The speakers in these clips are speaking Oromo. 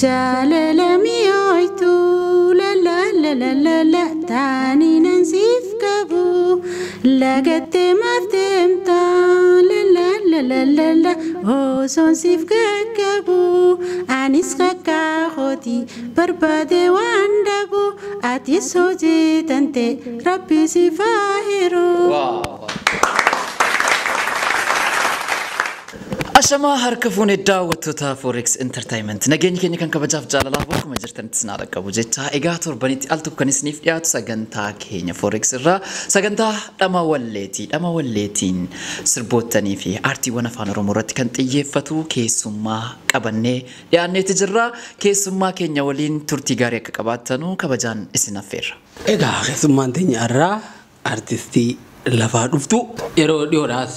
Jaalala mi'ooytu la la la la la la taanii nan siif qabu lagattee maaf deemta la la la la la la osoon siif qaqqabu anis kakaakooti barbaade waan dhabu atis hojjetante rabbi siif haa hiru. Ashamaa harka fuunee daawwattoota Forex Entertainment. Nageenyi keenya kan kabajaaf jaalalaaf bakkuma jirtanitti isin haa qabu jecha. Egaa torbanitti al tokko kan isiniif dhiyaatu sagantaa keenya Forex irraa sagantaa dhama walleetii. Dhama walleetiin sirboottanii fi aartiiwwan afaan Oromoo irratti kan xiyyeeffatu keessummaa qabannee dhiyaanneeti jirra. Keessummaa keenya waliin turtii gaarii akka qabaattanu kabajaan isin affeerra. Egaa keessummaan teenya irraa artistii lafaa dhuftu yeroo dhiyoodhaas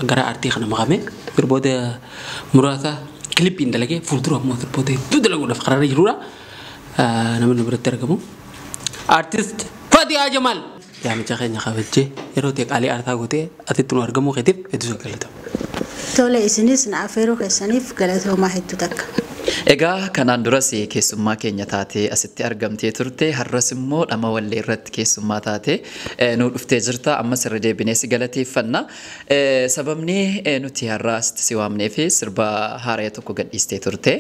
gara aartii kana makame sirboota muraasa kilippiin dalagee fuuldura ammoo sirboota hedduu dalaguudhaaf karaarra jirudha. Namni nu biratti argamu. Artist Fatihaa Jamaal. Yaamicha keenya kabajjee yeroo ta'e qaalii aartaa gootee asitti nu argamuu keetiif hedduu si galatama. Tole, isinis na affeeruu keessaniif galatoomaa hedduu takka. Egaa kanaan duras keessummaa keenya taatee asitti argamtee turte, har'as immoo dhama wallee irratti keessummaa taatee nu dhuftee jirta. Ammas irra deebinee si galateeffanna. Sababni nuti har'a asitti si waamnee fi sirba haaraa tokko gadhiistee turte,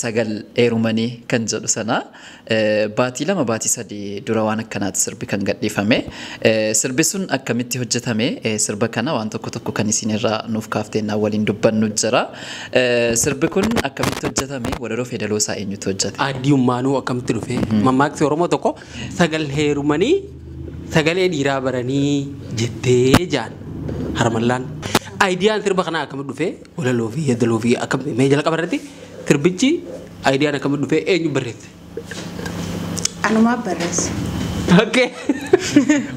sagal eerumanii kan jedhu sana, baatii 2 baatii 3 dura waan akkanaatti sirbi kan gadhiifame. Sirbi sun akkamitti hojjetame? Sirba kana waan tokko tokko kan isin irraa nuuf kaaftee waliin dubbannu jira. Sirbi kun akkamitti hojjetame? Walaloo feedaloo isaa eenyutu hojjete? Addiyummaanuu akkamitti dhufe? Mammaaksi Oromoo tokko sagal heerumanii sagalee dhiiraa baranii jettee jaan harmallaan. Aayidiyaan sirba kanaa akkamitti dhufe? Walaloo fi yeedaloo fi akkamitti mee jalqaba irratti sirbichi aayidiyaan akkamitti dhufe, eenyu barreesse? Anumaa barreesse. Okay.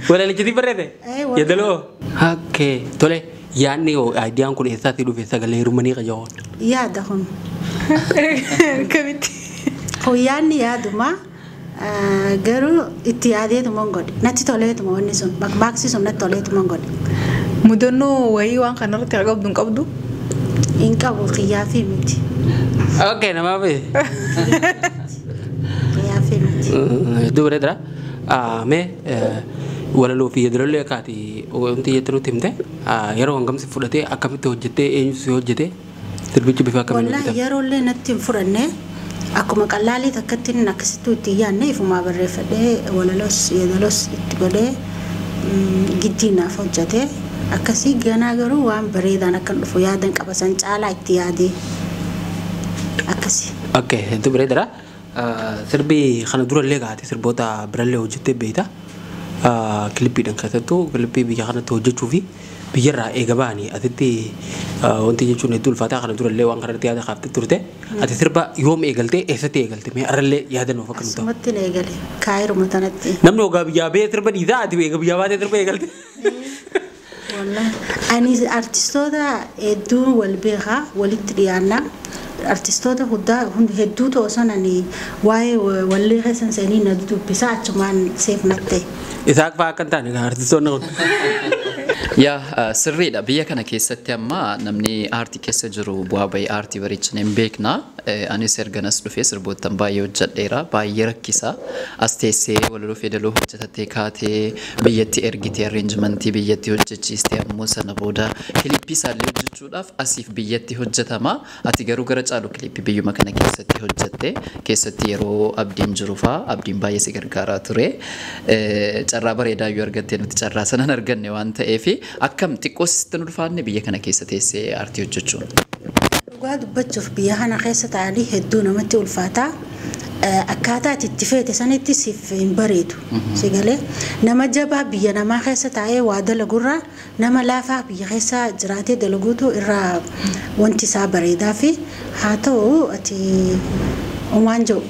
Walalichiti barreesse? Yeedaloo? Okay. Tole, yaadni aayidiyaan kun eessaatii dhufe, sagalee heerumanii qajaa'oon? Yaada kun. Akkamitti? Kun yaadni yaaduma, garuu itti yaadeetuma hin godhe. Natti toleetuma wanni sun, mammaaksi sun natti toleetuma hin godhe. Mudannoo wayii waan kanarratti qabdu hin qabdu? Hin qabu, kiyyaa fi miti. Okay, namaaf. Kiyyaa fi miti. Hedduu bareedaadha. Mee walaloo fi yeedaloo akkaati wanti jettu nutti himte, yeroo hangam si fudhatee, akkamitti hojjettee, eenyu si hojjete, sirbichi bifa akkamiin Wallaahi hojjetame? yeroo illee natti hin fudhanne, akkuma qallaalii takkatti inni akkasittuu itti hin yaadne, ifumaa barreeffadhee walaloos yeedaloos itti godhee giddii naaf hojjete. Akkasii ganaa garuu waan bareedaan akka dhufu yaadan qaba, san caalaa itti yaadee akkasii. Okay, hedduu bareedaadha. Sirbi kana durallee gaate sirboota birallee hojjettee beekta. Kilippiidhaan keessattuu kilippii biyya kanatti hojjechuu fi biyyarraa eega ba'anii asitti wanti jechuun hedduu ulfaataa, kana durallee waan kanarratti yaada kaaftee turte. Ati sirba yoom eegaltee, eessatti eegalte? Mee arrallee yaada nuuf akka nu ta'u. Asumatti na eegale, kaayiruma tanatti. Namni ogaa biyyaa ba'ee sirba dhiisaa, ati eega biyyaa baatee sirba eegalte. Wallaahi ani artistoota hedduu wal beekaa, walitti dhiyaannaa. Artistoota hundaa hedduutu osoo ani waa'ee wallee keessan seenii na dubbisaa, achumaan seef natte. Isaaq fa'aa akka hin taane artistoonni kun. Yaa, sirriidha. Biyya kana keessatti amma namni aartii keessa jiru bu'aa bahii aartii bareechine hin beekna. Anis erganas dhufee sirboottan baay'ee hojjedheera. Baay'ee rakkisa. As teessee walaloo feedaloo hojjetattee kaatee biyyatti ergitee, arreenjimentii biyyatti hojjechiistee, ammoo sana booda kilippii isaallee hojjechuudhaaf asiif biyyatti hojjetama. Ati garuu gara caalu kilippii biyyuma kana keessatti hojjette. Keessatti yeroo abdiin jiru fa'aa abdiin baay'ee si gargaaraa ture. Carraa bareedaa yoo argatte, nuti carraa sanan arganne waan ta'eef, akkam xiqqoo sitti ulfaanne biyya kana keessa teessee aartii hojjechuun? Dhugaa dubbachuuf biyya kana keessa taa'anii hedduu namatti ulfaata. Akkaataa ati itti feete sanitti siif hin bareedu. Si galee, nama jabaa biyya namaa keessa taa'ee waa dalagurraa nama laafaa biyya keessa jiraatee dalaguutu irraa wanti isaa bareedaa fi haa ta'u ati uumaan jiru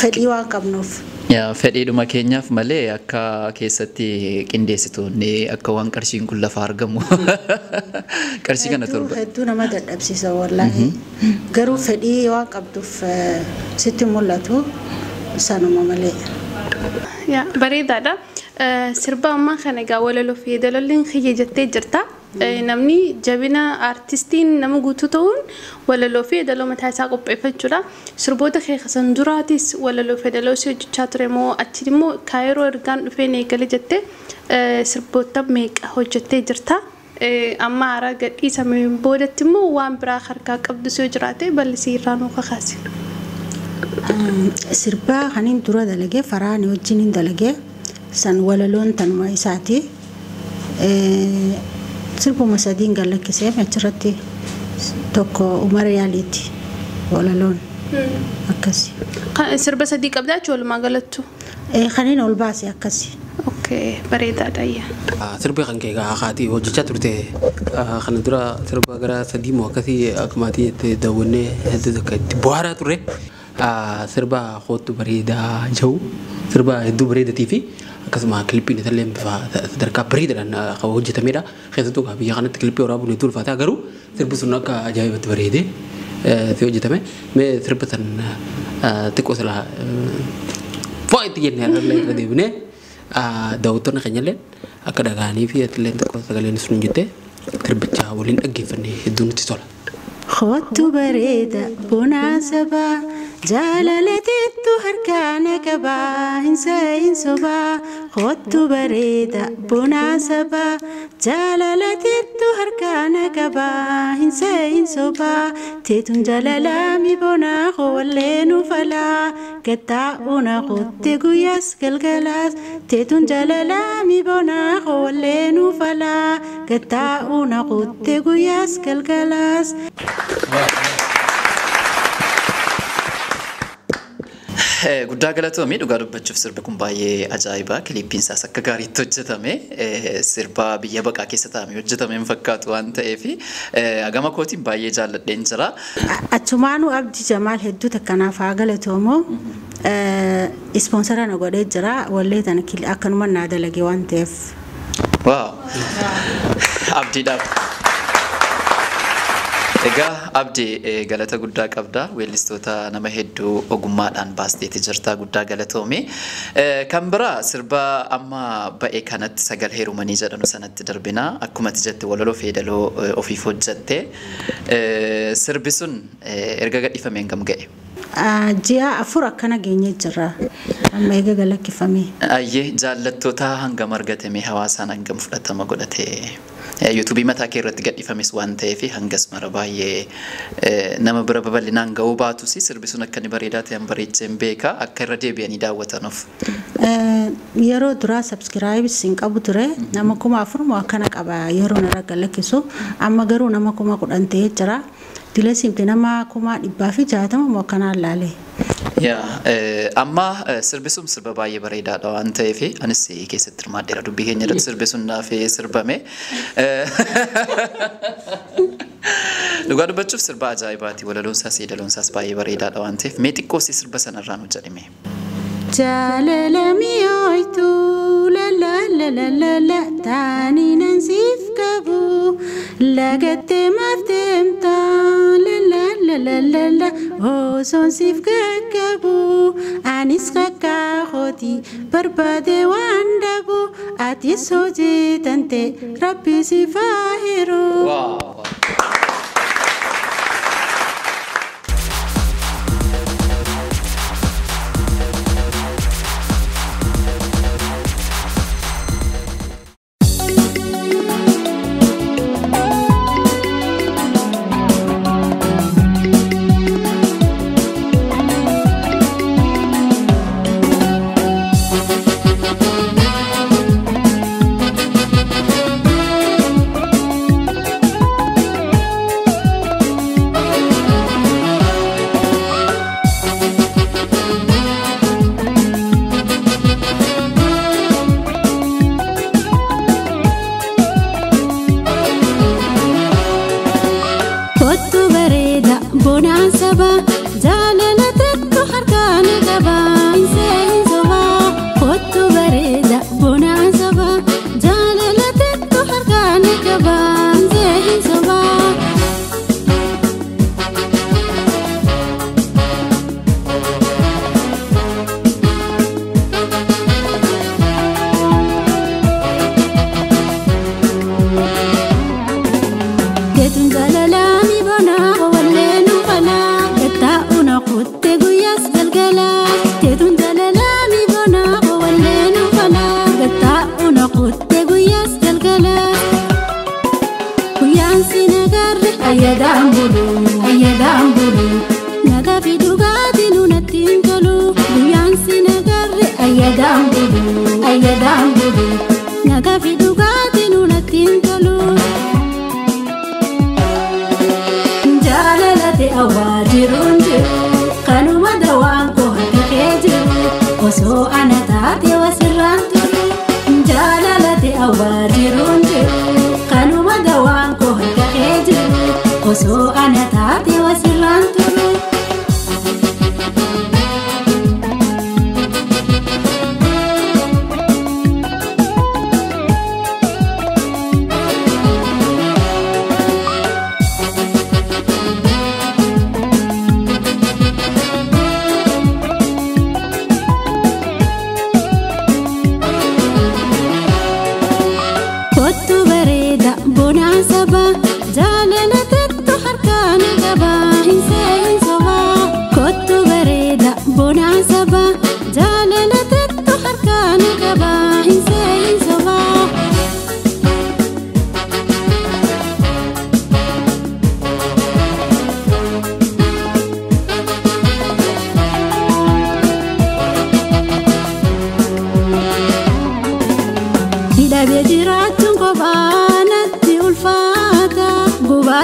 fedhii waan qabnuuf. Yaa, fedhiidhuma keenyaaf malee akka keessatti qindeessitoonni akka waan qarshiin kun lafa argamu qarshii kana Hedduu torba. Hedduu nama dadhabsiisa wallaahi. Garuu fedhii waan qabduuf sitti mul'atu sanuma malee. Yaa, bareedaadha. Sirba ammaa kana egaa walaloo fi yeedaloolleen kiyya jettee jirta. Namni jabina artistiin nama guutuu ta'uun walaloo fi yeedaloo mataa isaa qopheeffachuudha. Sirboota kee kasan duraatis walaloo fi yeedaloo si hojjechaa ture moo achi immoo Kaayiroo ergaan dhufee eegale jettee sirboota meeqa hojjettee jirta? Amma haaraa gadhiisameen boodatti immoo waan biraa harkaa qabdu si yoo jiraate bal'isii irraa nuu kakaasi. Sirbaa kanin dura dalagee Faraani wajjin hin dalagee san walaloon tanuma isaati. Sirbuma sadiin galakkisee achirratti tokko Umar Yaaliiti walaloon akkasi. Sirba sadii qabdaa jechuun walumaa galattu? Kanin ol baase akkasi. Okay, bareedaadha ayyaa. Sirba kan kee haatii hojjechaa turte kana dura sirba gara sadii moo akkasii akka maatii jettee daawwannee hedduu takka itti bohaaraa turre. Sirba kootu bareedaa jiru sirba hedduu bareedatii fi akkasuma kilippiin isallee bifa sadarkaa bareedaadhaan kan hojjetamedha. Keessattuu biyya kanatti kilippii waraabuun hedduu ulfaataa garuu sirbi sun akka ajaa'ibatti bareedee si hojjetame. Mee sirba san xiqqoo silaa fo'a itti jennee irra irra deebinee daawwattoonni keenyallee akka dhaga'anii fi atillee xiqqoo sagaleen sun jettee sirbicha waliin dhaggeeffannee hedduu nutti tola. Kootu bareeda bunaa sabaa jaalalateettu harkaana qabaa hin sayin sobaa. Kootu bareeda bunaa sabaa jaalalateettu harkaana qabaa hin sayin sobaa. Teetun jaalalaa mi bonaa koowwallee nu falaa gattaa'uuna kootte guyyaas galgalaas. Teetun jaalalaa mi bonaa koowwallee nu falaa gattaa'uuna kootte guyyaas galgalaas. Guddaa galatoomii dhugaa dubbachuuf sirbi kun baay'ee ajaa'iba. Kilippiin isaas akka gaariitti hojjetame. Sirba biyya baqaa keessa taa'amee hojjetame hin fakkaatu waan ta'eef gama kootiin baay'ee jaalladheen jira. Achumaanuu Abdii Jamaal hedduu takkanaaf haa galatoomu. Ispoonsara na godhee jira. Wallee tana akkanuma naa dalage waan ta'eef. Waaw! Abdiidhaaf. Egaa Abdii galata guddaa qabda. Weellistoota nama hedduu ogummaadhaan baasteeti jirta. Guddaa galatoomi. Kan biraa sirba amma ba'e kanatti sagal heerumanii jedhamu sanatti darbina. Akkuma ati jette walaloo fi yeedaloo ofiif hojjette. Sirbi sun erga gadhiifamee hangam ga'e? Ji'a 4 akkana geenyee jirra. Amma eega galakkifame. Ayyee jaallattoota hangam argatame hawaasaan hangam fudhatama godhate? Yuutuubii mataa kee irratti gadhiifames waan ta'eef hangas mara baay'ee nama bira babal'inaan ga'uu baatus sirbi sun akka inni bareedaa ta'e bareechee hin beeka akka irra deebi'anii daawwatanuuf. Yeroo duraa sabskiraayibis hin qabu ture nama 4,000 moo akkana qaba yeroo narra galakkisu amma garuu nama 10,000 ta'ee jira. Dilesimte nama 160,000 moo akkanaan laale. Yaa amma sirbi sun sirba baay'ee bareedaadha waan ta'eef anis keessatti hirmaadheera dubbii keenya irratti sirbi sun naaf sirbame. Dhugaa dubbachuuf sirba ajaa'ibaati walaloon isaas yeedaloon isaas baay'ee bareedaadha waan ta'eef mee xiqqoo si sirba sanarraa nu jedhime. Jaalala mi'ooytu la la la la la la taanii nan siif qabu lagattee maaf deemta la la la la la la osoon siif qaqqabu anis qaqqaahooti barbaade waan dhabu atis hojjetante rabbi siif haa hiru.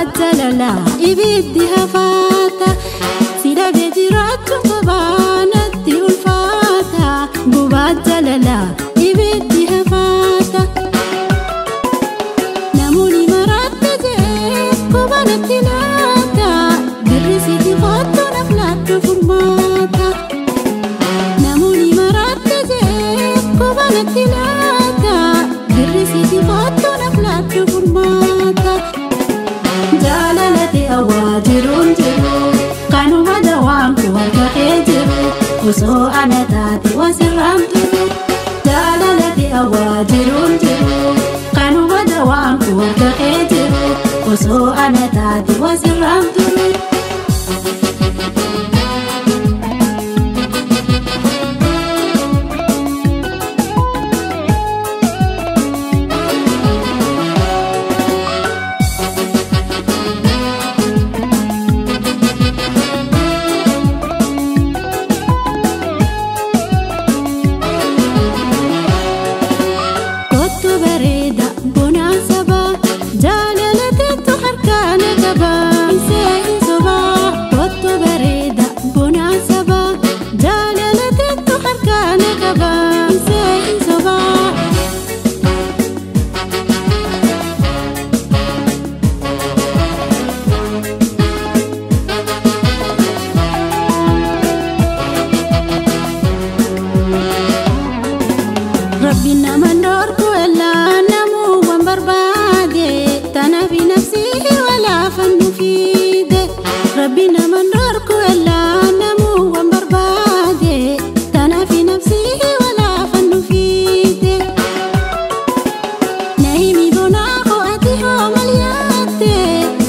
Gubaa jaalala ibiddi hafaata si dhabee jiraachuun kophaa natti ulfaata. Gubaa jaalala ibiddi hafaata. Namoonni maraatti jee kophaa natti laata birri sitti kottu naaf laattu furmaata. Namoonni maraatti jee kophaa natti laata birri sitti kottu naaf laattu furmaata. Jaalalate hawaa jiruun jiru kanuma dawaan ku harka kee jiru osoo ana taate wasirraan turu. Jaalalate hawaa jiruun jiru kanuma dawaan ku harka kee jiru osoo ana taate wasirraan turu. Kottu bareeda bonaan sabaa jaalalateetu harkaan qabaa isee hin sobaa. Kottu bareeda bonaan sabaa jaalalateetu harkaan qabaa isee hin sobaa. Rabbi nama dhorku elaa namuu waan barbaade tanaaf nafsii walaa fannu fiide. Rabbi nama dhorku elaa namuu waan barbaade tanaaf nafsii walaa fannu fiide. Nahimi bonaa ho'ati hoo maal yaatte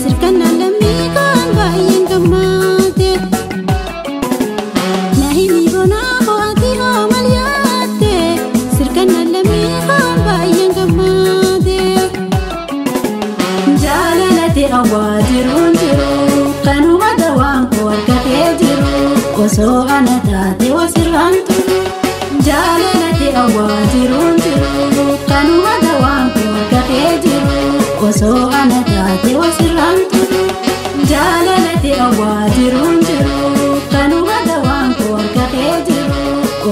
sirkannaan lammii koon baay'een gammaate. Nahimi bonaa ho'ati hoo maal yaatte sirkannaan lammii koon baay'een gammaate. Jaalalate hawaa jiruun jiru kanuma dawaan koo harka kee jiru osoo ana taate wasirraan turu. Jaalalate hawaa jiruun jiru kanuma dawaan koo harka kee jiru osoo ana taate wasirraan turu. Jaalalate hawaa jiruun jiru kanuma dawaan koo harka kee jiru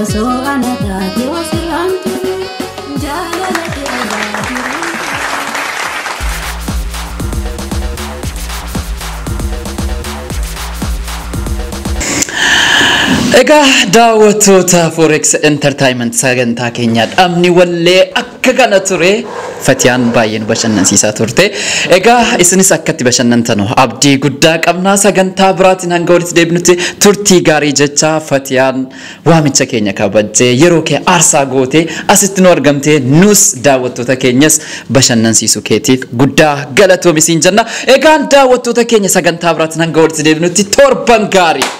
osoo ana taate wasirraan turu. Jaalalate hawaa jiruun jiru. Egaa daawwattoota Forex Entertainment sagantaa keenya dhabni wallee akka kana ture Fatiyaan baay'ee nu bashannansiisaa turte. Egaa isinis akkatti bashannantanu abdii guddaa qabnaa sagantaa biraatiin hanga walitti deebinutti turtii gaarii jecha Fatiyaan waamicha keenya kabajjee yeroo kee aarsaa gootee asitti nu argamtee nus daawwattoota keenyas bashannansiisuu keetiif guddaa galatoomi siin jenna. Egaan daawwattoota keenya sagantaa biraatiin hanga walitti deebinutti torban gaarii.